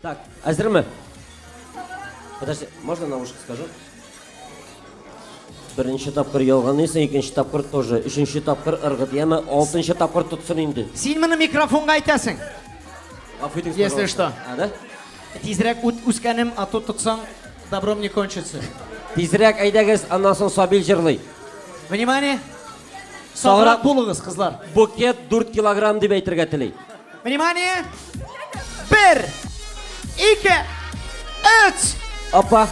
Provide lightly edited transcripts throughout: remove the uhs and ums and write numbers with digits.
Так, әзерме? Подожди, можно на ушко скажу? Беренче тапкыр ялганлыйсың, икенче тапкыр тоже, өченче тапкыр ыргыт, яме, алтынчы тапкыр тотсын инде. Син моны микрофонга әйтәсең. Гафу итегез, Если пожалуйста. что. А, да? Тизрәк үт, үскәнем, а то тотсаң, добром не кончится. Тизрәк әйдәгез, аннан соң Сабил җырлый. Внимание! Саграк Саграк булыгыз, кызлар. Букет 4 килограмм дип әйтергә тели. Внимание! Бер, ике, өч! Апа.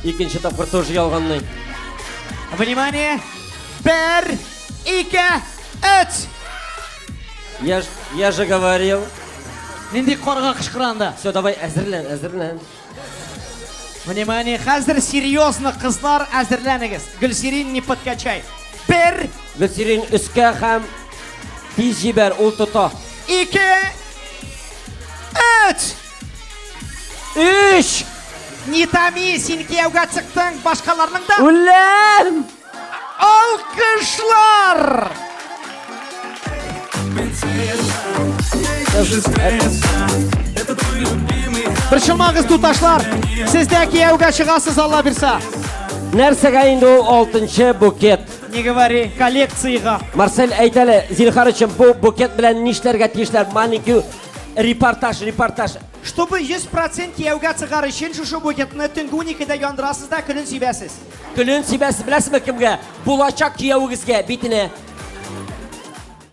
Икенче тапкыр тоже ялганлый. Внимание! Бер, ике, өч! Я, ж, я же говорил. Нинди карга кычкыра анда? Все, давай, әзерлән, әзерлән. Внимание, хәзер серьезно, кызлар, әзерләнегез. Гөлсирин, не подкачай. Бер, Гөлсирин өскә һәм тиз җибәр, ул тота. ике, өч! Өч! Не томи, син кияүгә чыктың, башкаларның да Үләм! алкышлар! Борчылмагыз, туташлар! Сез дә кияүгә чыгасыз, Алла бирса. Нәрсәгә инде ул алтынчы букет? Не говори, коллекциягә. Марсель, әйт әле, зинһар өчен бу букет белән нишләргә тиешләр? Маленький репортаж, репортаж. Чтобы 100% кияүгә чыгар өчен шушы букетны төнге 12-дә яндырасыз да көлен сибәсез. Көлен сибәсез, беләсезме кемгә? Булачак киявегезгә, битенә.